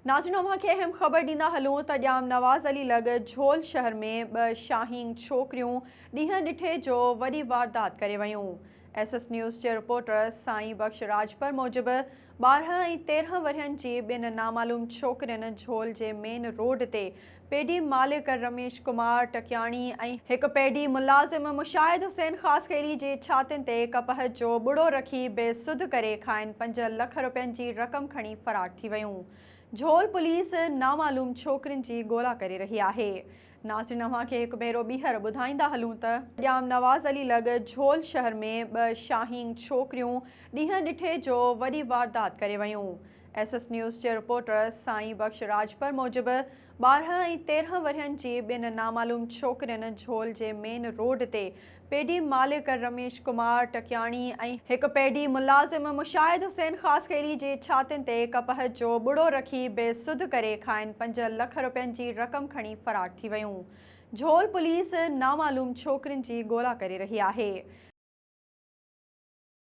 ناظرين اوهان کي اهم خبر ڏيندا هلون ته ڄام نواز علي لڳ جهول شهر ۾ ٻه شاهينگ ڇوڪريون ڏينهن ڏٺي جو وڏي واردات ڪري ويون. ايس ايس نيوز جي رپورٽر سائين بخش راڄپر موجب 12 ۽ 13 ورهين جي ٻن نامعلوم ڇوڪرين جهول جي مين روڊ تي پيڊي مالڪ رميش ڪمار ٽڪياڻي ۽ هڪ پيڊي ملازم مشاهد حسين خاصخيلي جي ڇاتين تي ڪپهه جو ٻڙو رکي بي سڌ ڪري کانئن 5 لک رپين جي رقم کڻي فرار ٿي ويون. جهول پوليس نامعلوم ڇوڪرين جي ڳولا ڪري رهي آهي. ناظرين اوهان کي هڪ ڀيرو ٻيهر ٻڌائيندا هلون ته ڄام نواز علي لڳ جهول شهر ۾ ٻه شاهينگ ڇوڪريون ڏينهن ڏٺي جو وڏي واردات ڪري ويون. ايس ايس نيوز جي رپورٽر سائين بخش راڄپر موجب 12 ۽ 13 ورهين جي ٻن نامعلوم ڇوڪرين جهول جي مين روڊ تي پيڊي مالڪ رميش ڪمار ٽڪياڻي ۽ هڪ پيڊي ملازم مشاهد حسين خاصخيلي جي ڇاتين تي ڪپهه جو ٻڙو رکي بي سڌ ڪري کانئن 5 لک رپين جي رقم کڻي فرار ٿي ويون. جهول پوليس نامعلوم ڇوڪرين جي ڳولا ڪري رهي آهي.